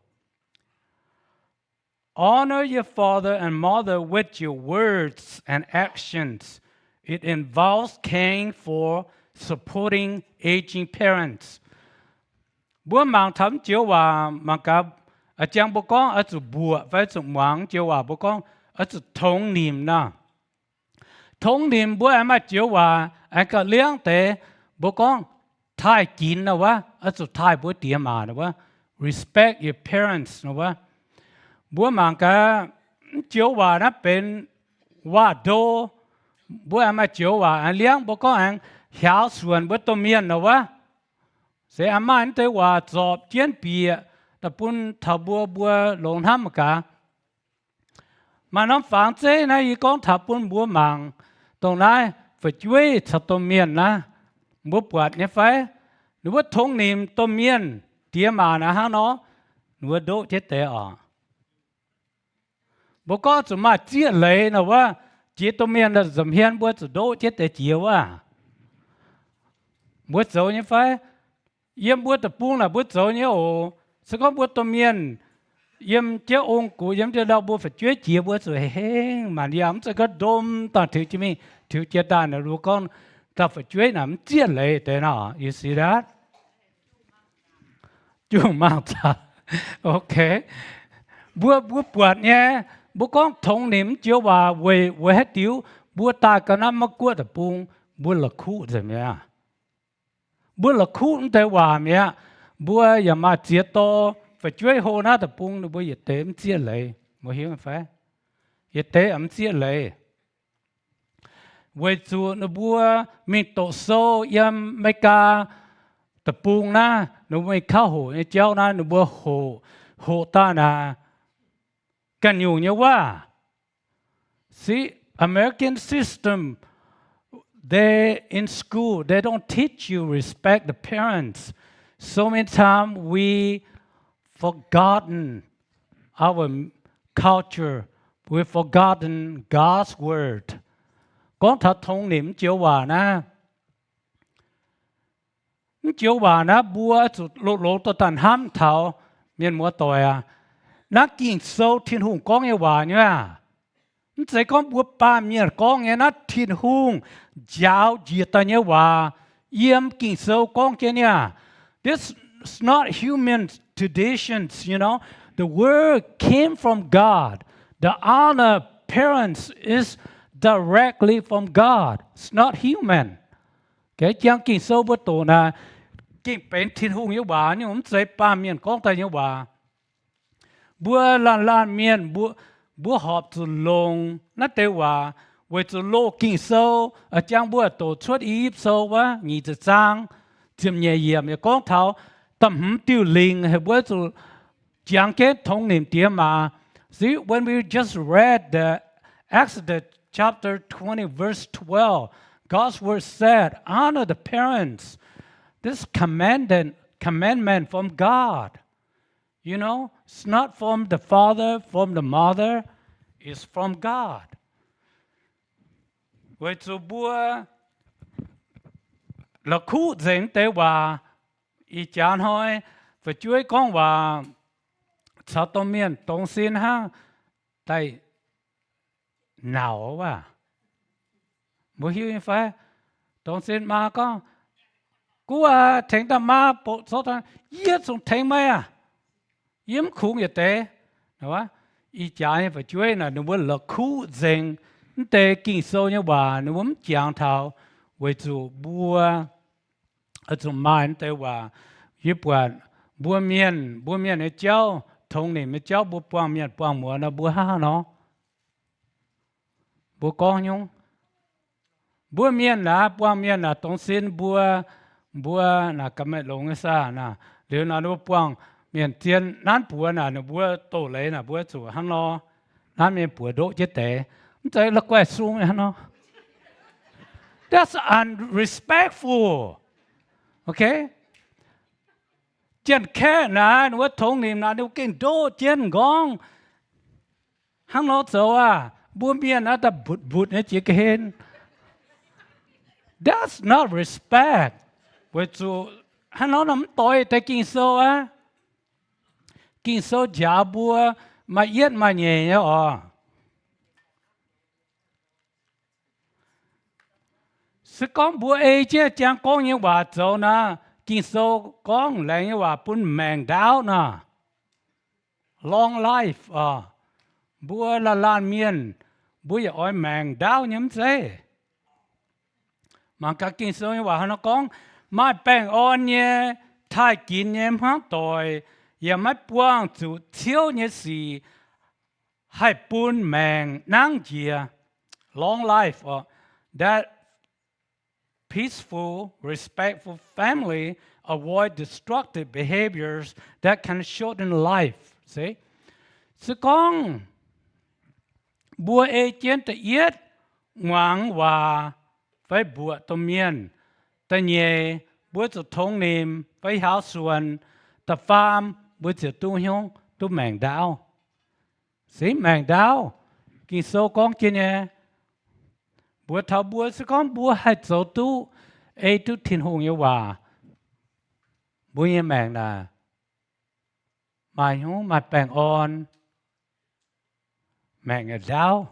Honor your father and mother with your words and actions. It involves caring for, supporting aging parents. Mbuo mangc taux mv joux waac mangc gaax, a'jang mbuo gorngv oix zuqc mbuoqc fai zuqc muangx joux waac mbuo gorngv oix zuqc tongx nimc naaic. Tongx nimc mbuo aengx maaih joux waac aengx gauh liangv deix, mbuo gorngv taaih ginx naaic wuov, oix zuqc taaih mbuo diex maac naaic wuov, respect your parents naaic wuov. Mbuo mangc gaax, mv joux waac naaiv benx waac-ndo. Mbuo aengx maaih joux waac aengx liangv, mbuo gorngv aengx hiaaux suonc mbuo domh mienh naaic wuov. Se aengx maaih mv deix waac zorpc jienv bieqc daaih bun taux mbuo, mbuo longx hnamv mangc gaax. Maaih norm fangx zeiv naaiv yie gorngv taux bun mbuo mangc, dongh naaiv fu'jueiv caux domh mienh naaiv, mbuo buatc nyei fai? Ninh mbuo tongx nimc domh mienh diex maac naaiv hnangv nor, ninh mbuo ndoqv jienv deix oc. Mbuo gorngv zuqc maaih zieqv leiz naaic wuov, jiex domh mienh nza'hmien mbuo zuqc ndoqv jienv deix jiex wuov. Mbuo zoux nyei fai? Yiem mbuo deic-bung naaic mbuo zoux nyei oc. Se gorngv mbuo domh mienh yiem jienv ong-gux yiem jienv ndau mbuo fu'jueiv jiex mbuo zuqc hengx maanc yangh, mv zeiz gorngv ndom dangh tiux jiex mingh tiux jiex daaih naaic, mbuo gorngv dauh fu'jueiv naaic mv zieqv leiz deix nor, you see that? Junh-maangh caux, ok. Mbuo, mbuo buatc nyei, mbuo gorngv tongx nimc mv joux waac weic, weic haaix diuc mbuo daaih ga'naaiv Meiv-Guoqv deic-bung, mbuo la'kuqv nzengc mi'aqv. Mbuo la'kuqv mv deix waac mi'aqv. Mbuo yaac maaih ziex dorh fu'jueiv hlo naaiv deic-bung, ninh mbuo yietc deix mv zieqv leiz. Mbuo hiuv fai? Yietc deix mv zieqv leiz. Weic zuqc ninh mbuo mingh doqc sou yiem Meigaa deic-bung naaiv, ninh mbuo mingh kauv hoqc nyei jauv naaiv, ninh mbuo hoqc, hoqc daaih naaic ganh nyungc nyei waac. See, American system, they in school, they don't teach you respect the parents. So many times we forgotten our culture, we forgotten God's word. Gorngv taux tongx nimc mv joux waac naaiv, mv joux waac naaiv mbuo zuqc loz-loz dorh daaih hnamv taux, mienh muoz-doic aac. Naaiv Ging-Sou Tin-Hungh gorngv nyei waac nyei aac. Mv zeiz gorngv mbuo baamh mienh gorngv nyei, naaiv Tin-Hungh njaaux njiec daaih nyei waac, yiem Ging-Sou gorngv jienv nyei aac. This is not human traditions, you know. The word came from God. The honor parents is directly from God. It's not human. Jangx Ging-Sou mbuo doqc naaic, gengh benx Tin-Hungh nyei waac nyungc, mv zeiz baamh mienh gorngv daaih nyei waac. Mbuo laanh laanh mienh, mbuo horpc zuqc longc naaiv deix waac, weic zuqc loz Ging-Sou, jangx mbuo doqc cuotv I^yipv Sou wuov nyic ziepc zaang ziepc nyeic yiemc yaac gorngv taux da'hmz diuh lingc heuc mbuo zuqc jangx jienv tongx nimc diex maac. See, when we just read the Exodus chapter twenty, verse twelve, God's word said, "Honor the parents." This commanded, commandment from God. You know, it's not from the father, from the mother, it's from God. Weic zuqc mbuo la'kuqv nzengc deix waac. Ih jaax hnoi fu'jueiv gorngv waac caux domh mienh dongz sin hnangv daaih nauc waac. Mbuo hiuv nyei fai? Dongz sin maa gorngv, Guv aac, tengx daaih maa boqc zorqv daaih. Yie zungv tengx meih aac. Yie mv kungx yietc deix. Ih jaax nyei fu'jueiv naaic, ninh mbuo la'kuqv nzengc mv deix Ging-Sou nyei waac, ninh mbuo mv jangx taux, weic zuqc mbuo zuqc maaih mv deix waac. Yie buatc mbuo mienh, mbuo mienh nyei jauv, tongx nimc nyei jauv, mbuo buangh mienh buangh muoz nor, mbuo hnangv haaix nor? Mbuo gorngv nyungc, mbuo mienh naaic, buangh mienh naaic, dongz sin mbuo, mbuo naaic ga'maeqc longx nyei saah naaic, liuz naaic ninh mbuo buangh mienh zien nanv buoz naaic, ninh mbuo doz-leiz naaic, mbuo zuqc hnangv nor, nanv mienh buoz ndoqv jienv deix, mv zeiz la'guaih sung hnangv nor. That's unrespectful. Okay? Janx-Kaeqv naaic, ninh mbuo tongx nimc naaic, ninh mbuo gengh ndoqv jienv m'nqorngv hnangv nor zoux aac. Mbuo mienh naaiv daaih mbutc mbutc nyei jiex ga'hlen. That's not respect. Weic zuqc hnangv nor mv doix deix Ging-Sou aqv. Ging-Sou njaaux mbuo maaih yietv maaih nyeic nyei oc. Se gorngv mbuo ei jienv jangx gorngv nyei waac zoux naaic, Ging-Sou gorngv laengz nyei waac bun maengc ndaauv naaic, long life oc. Mbuo laanh laanh mienh, mbuo yaac oix maengc ndaauv nyei mv zeiz? Mangc gaax Ging-Sou nyei waac hnangv nor gorngv, maaih baengh orn nyei, taaih ginx nyei hmuangv doic, yaac maiv buangh zuqc ciouv nyei sic haih bun maengc nangv njiec, long life oc. That peaceful, respectful family avoid destructive behaviors that can shorten life. Se gorngv mbuo ei jienv da'yietv muangx waac fai mbuoqc domh mienh, da'nyeic mbuo zuqc tongx nimc fai hiaaux suonc, da'faam mbuo ziouc duqv hnyouv duqv maengc ndaauv. Se maengc ndaauv, Ging-Sou gorngv jienv nyei, mbuox taux mbuo se gorngv mbuo haih zoux duqv, ei duqv Tin-Hungh nyei waac, mbuo nyei maengc naaic maaih hnyouv maaih baengh orn, maengc yaac ndaauv.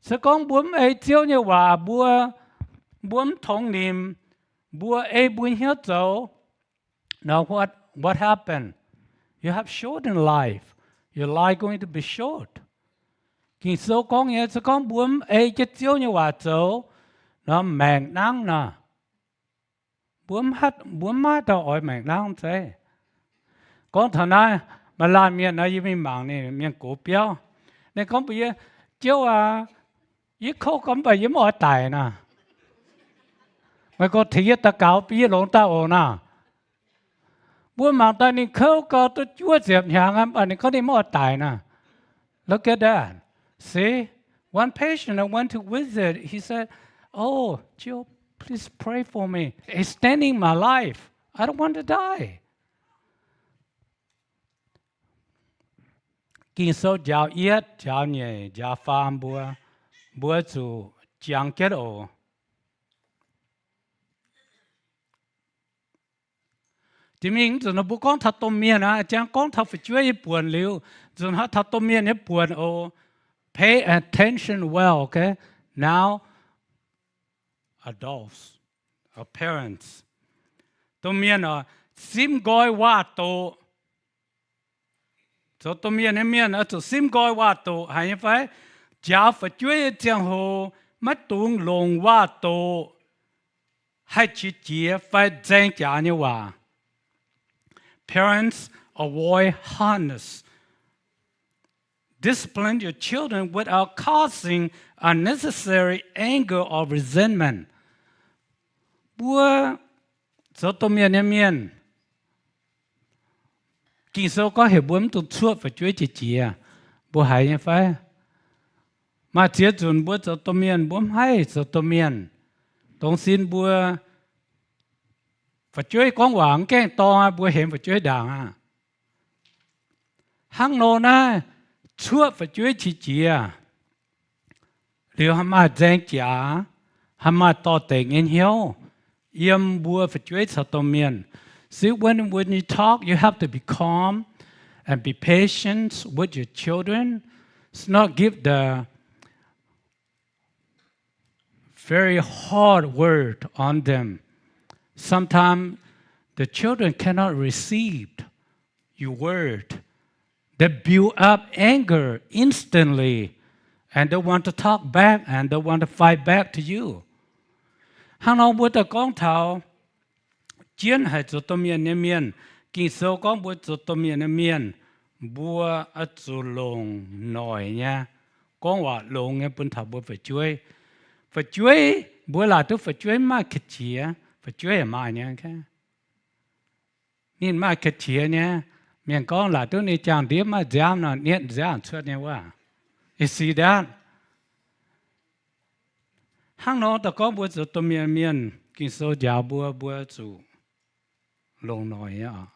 Se gorngv mbuo mv ei Ziouv nyei waac, mbuo, mbuo mv tongx nimc, mbuo ei mbuo hnyouv zoux, now what, what happened? You have shortened life. Your life going to be short. Ging-Sou gorngv nyei, se gorngv mbuo mv ei jienv Ziouv nyei waac zoux, nor maengc nangv nor. Mbuo maiv maaih dauh oix maengc nangv zeiv. Gorngv taux naaiv, maaih laanh mienh nor, yie mingh mangc ninh mienh gox biauv. Ninh gorngv mbuox yie, Jouv aac, yie kouv gau mv baac yie mv oix daic naaic. Meih gorngv tengx yie daux gaux bun yie longx daaih oc naaic. Mbuo mangc daaih ninh kouv gau duqv juov ziepc hnyangx aqv, mv baac ninh gorngv ninh mv oix daic naaic. Look at that. See, one patient I went to visit, he said, Oh, Joe, please pray for me, extending my life. I don't want to die. Ging-Sou njaaux yietv, njaaux nyeic, njaaux faam mbuo, mbuo zuqc jangx jienv oc. Jiex mingh nzunc nor mbuo gorngv taux domh mienh aqv, jangx gorngv taux fu'jueiv nyei buonc liuz, nzunc hnoi taux domh mienh nyei buonc oc. Pay attention well, okay? Now, adults, or parents, domh mienh oc, simv nqoi waac-doqc. Zoux domh mienh nyei mienh oix zuqc simv nqoi waac-doqc, haiz nyei fai? Njaaux fu'jueiv nyei ziangh hoc maiv dungx longc waac-doqc haih qiex jiez fai nzaeng jaax nyei waac. Parents, avoid hardness. Discipline your children without causing unnecessary anger or resentment. Mbuo zoux domh mienh nyei mienh, Ging-Sou gorngv heuc mbuo mv dungx cuoqv fu'jueiv qiex jiez. Mbuo haiz nyei fai? Maaih ziex nzunc mbuo zoux domh mienh mbuo mv haih zoux domh mienh. Dongh sin mbuo fu'jueiv gorngv waac mv gaengh dorng aqv, mbuo hemx fu'jueiv ndaangc aqv. Hnangv nor naaiv, cuoqv fu'jueiv qiex jiez liuz haih maaih nzaeng jaax, haih maaih dorh dengc nyei hnyouv yiem mbuo fu'jueiv caux domh mienh. See, when, when you talk, you have to be calm and be patient with your children. It's not give the very hard word on them. Sometimes the children cannot receive your word. They build up anger instantly, and they want to talk back, and they want to fight back to you. Hnangv nor mbuo daaih gorngv taux jienv haic zoux domh mienh nyei mienh, Ging-Sou gorngv mbuo zoux domh mienh nyei mienh, mbuo oix zuqc longc noic nyei, gorngv waac longx nyei bun taux mbuo fu'jueiv. Fu'jueiv, mbuo laaic duqv fu'jueiv maaih ga'qiex, fu'jueiv yaac maaih nyei. Ninh maaih ga'qiex nyei. Mienh gorngv laaic duqv ninh jangx-ndiev maaih nziaamv nor, nietv nziaamv cuotv nyei wuov. You see that? Hnangv nor daaih gorngv mbuo zoux domh mienh mienh, Ging-Sou njaaux mbuo, mbuo zuqc longc noic nyei oc.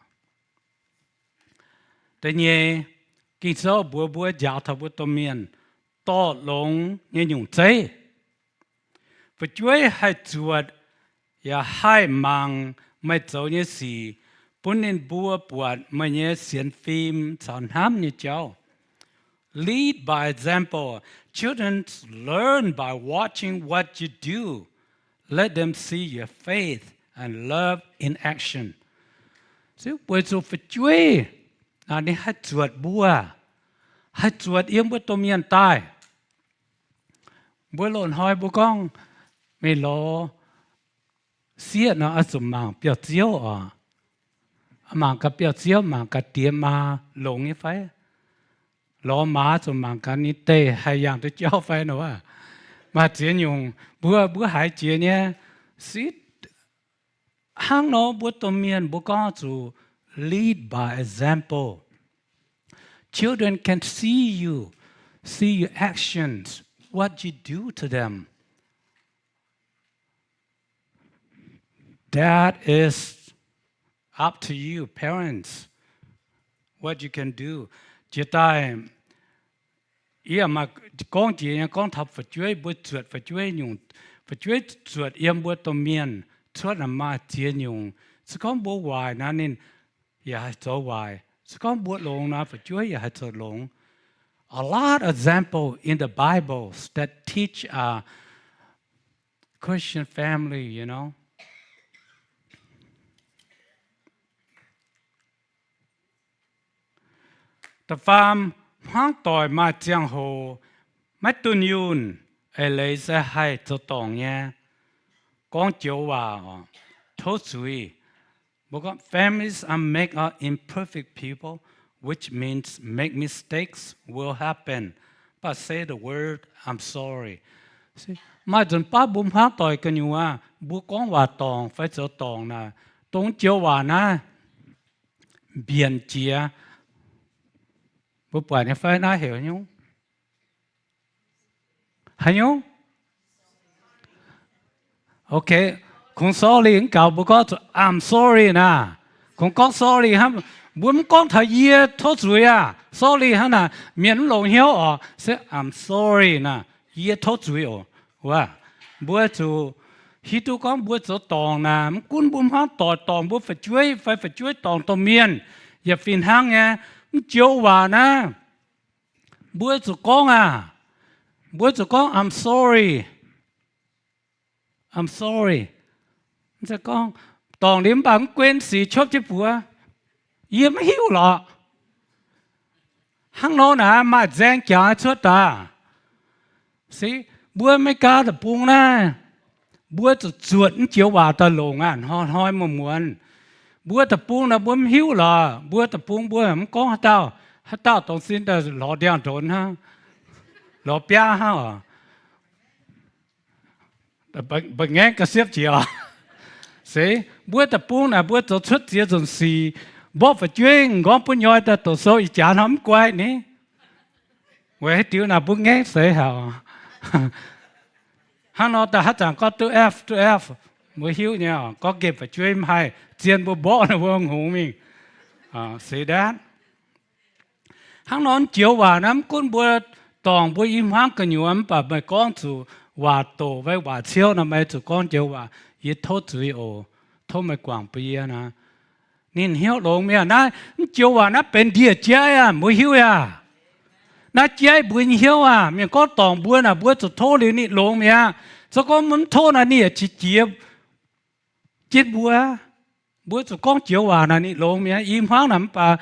Da'nyeic, Ging-Sou mbuox mbuo njaaux taux mbuo domh mienh dorh longx nyei nyungc zeiv. Fu'jueiv haih zuotc yaac haih mangc meih zoux nyei sic, bun ninh mbuo buatc meih nyei sienx fim caux hnamv nyei jauv. Lead by example. Children learn by watching what you do. Let them see your faith and love in action. Weic zuqc fu'jueiv naaic ninh haih zuotc mbuo, haih zuotc yiem mbuo domh mienh daaih. Mbuo loz-hnoi mbuo gorngv mingh lorz sieqv nor, oix zuqc mangc biauv-ziouv oc. Mangc gaax biauv-ziouv, mangc gaax diex maa longx nyei fai. Lorz maaz zuqc mangc gaax ninh deic haih yangh duqv jauv fai nor. Maaih ziex nyungc mbuo, mbuo haiz jiex nyei. Sieqv, hnangv nor mbuo domh mienh mbuo gorngv zuqc lead by example. Children can see you, see your actions, what you do to them. That is up to you, parents, what you can do. Jiex daaih, yie maaih gorngv jiex nyei gorngv taux fu'jueiv, mbuo zuotc fu'jueiv nyungc, fu'jueiv zuotc yiem mbuo domh mienh cuotv naaic maaih ziex nyungc. Se gorngv mbuo waaic naaic ninh yaac haih zoux waaic. Se gorngv mbuo longx naaic fu'jueiv yaac haih zoux longx. A lot of example in the Bibles that teach a Christian family, you know. Da'faam, hmuangv doic maaih ziangh hoc maiv dunh yunh, eix leiz se haih zoux dorngc nyei. gorngv joux waac oc, tov zuiz. Mbuo gorngv families are made of imperfect people, which means make mistakes will happen. But say the word, I'm sorry. Maaih nzunc baav mbuo hmuangv doic gu'nyuoz, mbuo gorngv waac dorngc fai zoux dorngc naaic, dongh joux waac naaiv mbienc jiex. Mbuo buatc nyei fai naaiv heuc nyungc? Haaix nyungc? Okay, kungx sorry mv gaux mbuo gorngv zuqc I'm sorry naaic. Kungx gorngv sorry hnangv, mbuo mv gorngv taux yie tov zuiz aqv, sorry hnangv naaic, mienh mv longx hnyouv oc. Se I'm sorry naaic, yie tov zuiz oc. Wuov, mbuo zuqc hiuv duqv gorngv mbuo zoux dorngc naaic, mv gunv mbuo hmuangv doic dorngc mbuo fu'jueiv fai fu'jueiv dorngc domh mienh, yaac fih hnangv nyei, mv joux waac naaiv mbuo zuqc gorngv aqv. Mbuo zuqc gorngv I'm sorry. I'm sorry. Gorngv dorngc liuz mv baac mv guen sic copv jienv buoz, yie mv hiuv lorqc. Hnangv nor naaic maaih nzaeng jangx cuotv daaih. Se mbuo America deic-bung naaiv, mbuo zuqc zuotc mv joux waac daaih longc aqv, hnoi-hnoi muonz-muonz. Mbuo deic-bung naaic mbuo mv hiuv lorqc. Mbuo deic-bung mbuo mv gorngv haaix dauh, haaix dauh dongh sin daaih lorz ndiangx-ndonx hnangv, lorz biaav hnangv oc. Mba'hnoi ngaengv ga'siepv jiex oc. Se mbuo deic-bung naaic mbuo zoux cuotv ziex nzunc sic, mborqv fu'jueiv m'nqorngv buov nyoi daaih doqc sou ih jaax hnoi mv guai ni. Weic haaix diuc naaic mbuo ngaengv seix haic. Hnangv nor daaih haaix zanc gorngv duqv F, duqv F, mbuo hiuv nyei oc. Gorngv nqemh fu'jueiv mv haih, zien mbuo mborqv ninh mbuo hngongx mingh. Se ndaatv. Hnangv nor joux waac naaiv mv gunv mbuo dorngc mbuo i hmuangv gu'nyuoz mv baac meih gorngv zuqc waac doqc fai waac ciouv nor, meih zuqc gorngv joux waac, yie tov zuiz oc, tov meih guangc bun yie naaic. Ninh hnyouv longx mi'aqv. Naaiv mv joux waac naaiv benx ndie-jaiv aqv, mbuo hiuv yaac. Naaiv jaiv mbuo nyei hnyouv aqv. Mienh gorngv dorngc mbuo naaic, mbuo zuqc tov liuz ninh longx mi'aqv. Se gorngv mv tov naaic ninh yaac qiex jiez jienv mbuo. Mbuo zuqc gorngv joux waac naaic ninh longx mi'aqv. I hmuangv naaic mv baac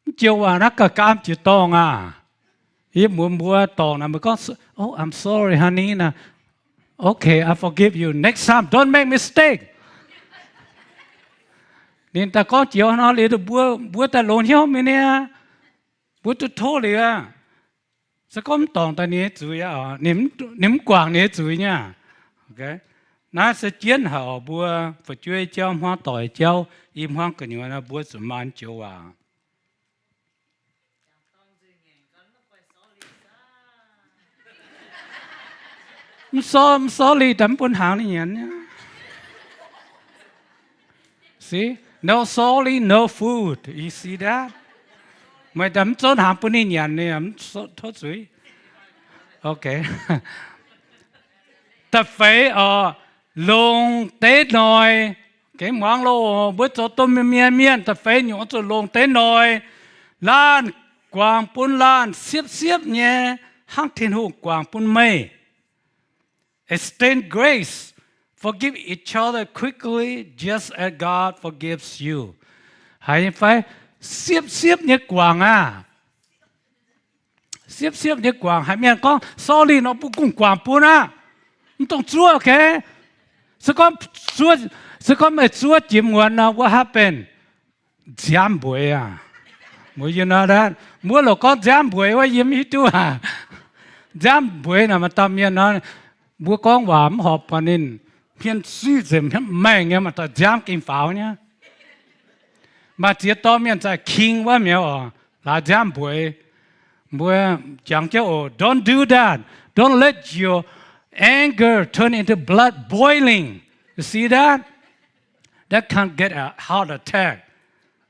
mv joux waac naaiv gauh gaam jiex dorngh aqv. Yie mbuox mbuo dorngc naaic, mbuo gorngv, Oh, I'm sorry, honey. Naaic, Okay, I forgive you. Next time, don't make mistake. Ninh daaih gorngv joux nor liuz mbuo, mbuo daaih longx hnyouv mi'aqv. Mbuo duqv tov liuz aqv. Se gorngv mv dorngc daaih ninh nyei zuiz aqv, ninh mv guangc ninh nyei zuiz nyei aqv. Naaiv se jienv haic oc, mbuo fu'jueiv jauv, hmuangv doic jauv, i hmuangv gu'nyuoz naaiv mbuo zuqc maaih joux waac. Mv sorry, mv sorry daaih mv bun hnaangx ninh nyanc nyei. See, no sorry, no food. You see that? Meih daaih mv zouv hnaangx bun ninh nyanc, ninh mv tov zuiz. Okay. Da'feix oc, longc deix noic. Gengh muangx loh, mbuo zoux domh mienh, mienh da'feix nyungc oix zuqc longc deix noic. Laanh guangc bun laanh siepv-siepv nyei, hnangv Tin-Hungh guangc bun meih. Extend grace, forgive each other quickly, just as God forgives you. Haiz nyei fai? Siepv-siepv nyei guangc aqv. Siepv-siepv nyei guangc. Haiz mienh gorngv sorry nor, mbuo kungx guangc bun aqv. Mv dungx zuov, okay? Se gorngv, se gorngv meih zuov jiex muonz nor, what happen? Nziaamv mbueiz aqv. Mbuo, you know that? Mbuo loc gorngv nziaamv mbueiz wuov, yie mv hiuv duqv aqv. Nziaamv mbueiz naaic maaih dauh mienh nor, mbuo gorngv waac mv horpc baac ninh hmien suiv nzengc, maengh nyei, maaih dauh nziaamv gengh faaux nyei. Maaih ziex dorh mienh zaih king wuov mi'aqv oc, laaix nziaamv mbueiz. Mbuo jangx jienv oc, don't do that. Don't let your anger turn into blood boiling. You see that? That can get a heart attack.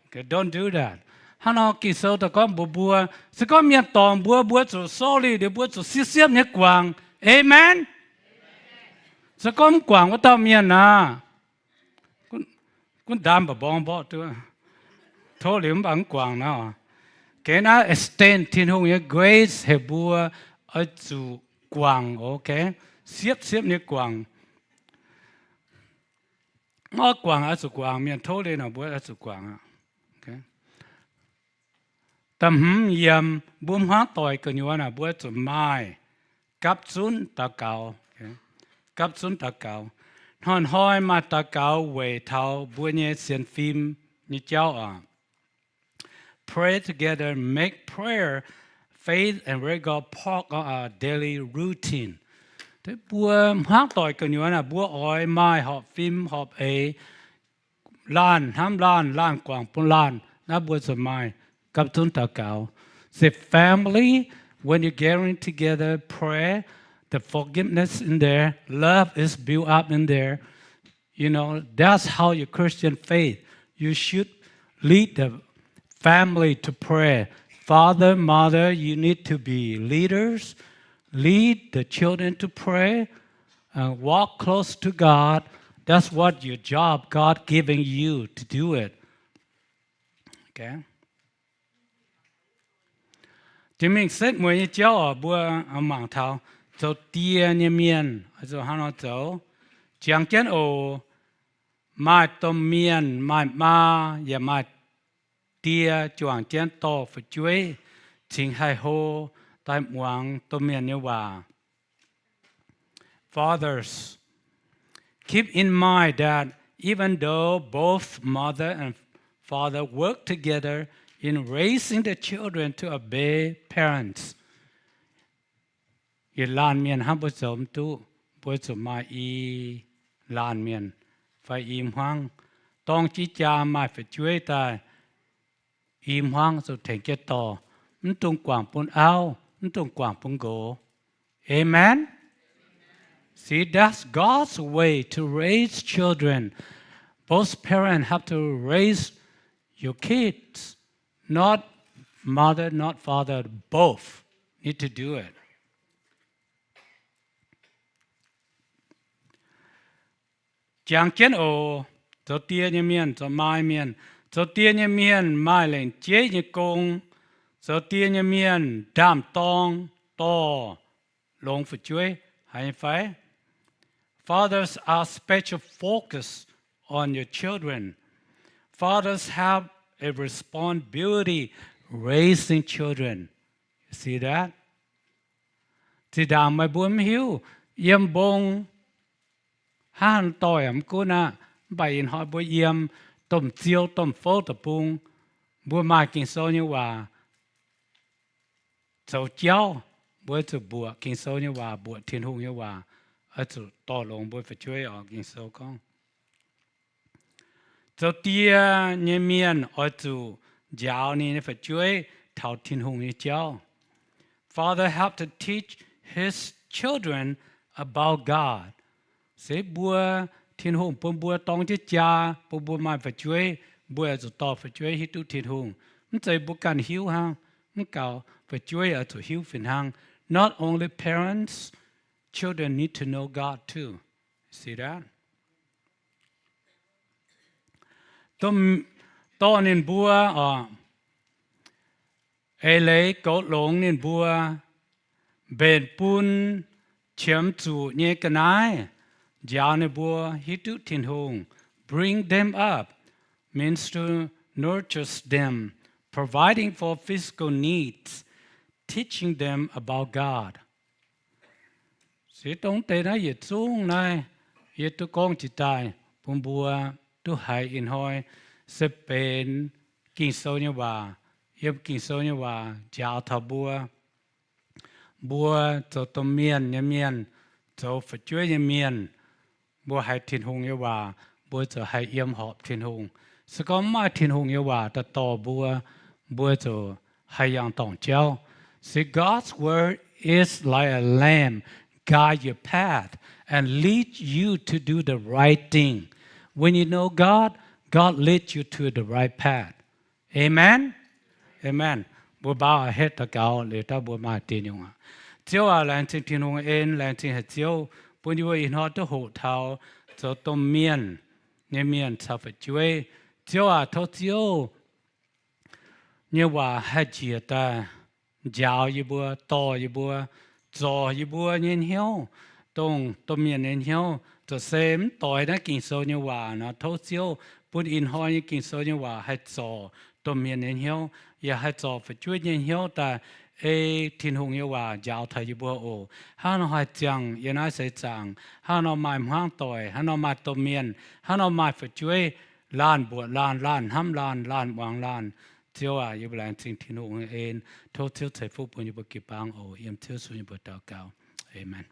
Okay, don't do that. Hnangv nor Ging-Sou daaih gorngv mbuox mbuo, se gorngv mienh dorngc mbuo, mbuo zuqc sorry liuz, mbuo zuqc siepv-siepv nyei guangc. Amen. Se gorngv mv guangc wuov dauh mienh aqv, gunv ndaam mba'mborng mborqv duqv, tov liuz mv baac mv guangc nor. Gengh naaiv extend Tin-Hungh nyei grace heuc mbuo oix zuqc guangc, okay? Siepv-siepv nyei guangc. Mv oix guangc oix zuqc guangc, mienh tov liuz nor mbuo oix zuqc guangc aqv. Da'hmz yiemc, mbuo hmuangv doic gu'nyuoz naaic mbuo zuqc maaih gapv zunv daux gaux. gapv zunv daux gaux. Hnoi-hnoi maaih daux gaux weic taux mbuo nyei sienx fim nyei jauv oc. Pray together, make prayer, faith, and regular part of our daily routine. Mbuo hmuangv doic gu'nyuoz naaic, mbuo oix maaih horpc fim horpc eix, laanh hnamv laanh, laanh guangc bun laanh. Naaiv mbuo zuqc maaih gapv zunv daux gaux. Say family, when you gathering together, pray, the forgiveness in there, love is built up in there. You know, that's how your Christian faith. You should lead the family to pray. Father, mother, you need to be leaders. Lead the children to pray. Uh, walk close to God. That's what your job, God giving you to do it. Okay. Jiex mingh setv mueiz nyei jauv oc, mbuo mangc taux zoux die nyei mienh oix zuqc hnangv nor zoux. Jangx jienv oc, maaih domh mienh, maaih maa yaac maaih die juangc jienv dorh fu'jueiv cingx haih hlo daaih muangx domh mienh nyei waac. Fathers, keep in mind that even though both mother and father work together in raising the children to obey parents, yietc laanh mienh hnangv mbuo zoux mv duqv, mbuo zuqc maaih i laanh mienh fai i hmuangv dorng jienv jaa maaih fu'jueiv daaih, i hmuangv zuqc tengx jienv dorh, mv dungx guangc bun auv, mv dungx guangc bun nqox. Amen? See, that's God's way to raise children. Both parents have to raise your kids, not mother, not father, both need to do it. Jangx jienv oc, zoux die nyei mienh, zoux maa mienh. Zoux die nyei mienh maaih lengc jeiv nyei gong. Zoux die nyei mienh ndaam-dorng dorh longx fu'jueiv, haiz nyei fai? Fathers are special focus on your children. Fathers have a responsibility raising children. You see that? Zinh ndaangc meih mbuo mv hiuv, yiem mbong hnangv dorh yaac mv gunv aqv, mv baac ih hnoi mbuo yiem domh ziou domh fouv deic-bung, mbuo maaih Ging-Sou nyei waac zoux jauv, mbuo zuqc mbuoqc Ging-Sou nyei waac, mbuoqc Tin-Hungh nyei waac, oix zuqc dorh longx mbuo fu'jueiv oc. Ging-Sou gorngv, zoux die nyei mienh oix zuqc njaaux ninh nyei fu'jueiv taux Tin-Hungh nyei jauv. Father have to teach his children about God. Se mbuo, Tin-Hungh bun mbuo dorng jienv jaa, bun mbuo maaih fu'jueiv, mbuo oix zuqc dorh fu'jueiv hiuv duqv Tin-Hungh. Mv zeiz mbuo ganh hiuv hnangv, mv gaux fu'jueiv oix zuqc hiuv fih hnangv. Not only parents, children need to know God too. See that? Dorh ninh mbuo oc, eix leiz goux longx ninh mbuo, mbenc bun qiemx zuqc nyei ga'naaiv, njaaux ninh mbuo hiuv duqv Tin-Hungh. Bring them up means to nurture them, providing for physical needs, teaching them about God. Se dongh deix naaiv yietc zungv naaiv, yie duqv gorngv jiex daaih bun mbuo duqv haiz ih hnoi se benx Ging-Sou nyei waac, yiem Ging-Sou nyei waac njaaux taux mbuo. Mbuo zoux domh mienh nyei mienh, zoux fu'jueiv nyei mienh, mbuo haiz Tin-Hungh nyei waac, mbuo ziouc haih yiem horpc Tin-Hungh. Se gorngv mv maaih Tin-Hungh nyei waac daaih dorh mbuo, mbuo ziouc haih yangh dorngc jauv. See, God's word is like a lamp, guide your path and lead you to do the right thing. When you know God, God leads you to the right path. Amen? Amen. Mbuo baaux a'hneiv daux gaux liuz, daaih mbuo maaih dingh nyungc aqv. Ziouv aac, laengz zingh Tin-Hungh en, laengz zingh haic Ziouv bun yie mbuo ih hnoi duqv hoqc taux zoux domh mienh nyei mienh caux fu'jueiv. Ziouv aac, tov Ziouv nyei waac haih njiec daaih njaaux yie mbuo, dorh yie mbuo, zorc yie mbuo nyei hnyouv, dongh domh mienh nyei hnyouv. Zuqc se mv doix naaiv Ging-Sou nyei waac nor, tov Ziouv bun ih hnoi nyei Ging-Sou nyei waac haih zorc domh mienh nyei hnyouv, yaac haih zorc fu'jueiv nyei hnyouv daaih, ei Tin-Hungh nyei waac njaaux taux yie mbuo oc. Hnangv nor haih ziangh yiem naaiv seix zaangc, hnangv nor maaih hmuangv doic, hnangv nor maaih domh mienh, hnangv nor maaih fu'jueiv laanh mbuoqc laanh, laanh hnamv laanh, laanh muangx laanh. Ziouv aac, yie mbuo laengz zingh Tin-Hungh nyei en. Tov Ziouv ceix fuqv bun yie mbuo jiu-baang oc. Yiem Ziouv Yesu nyei mbuox daux gaux. Aamen.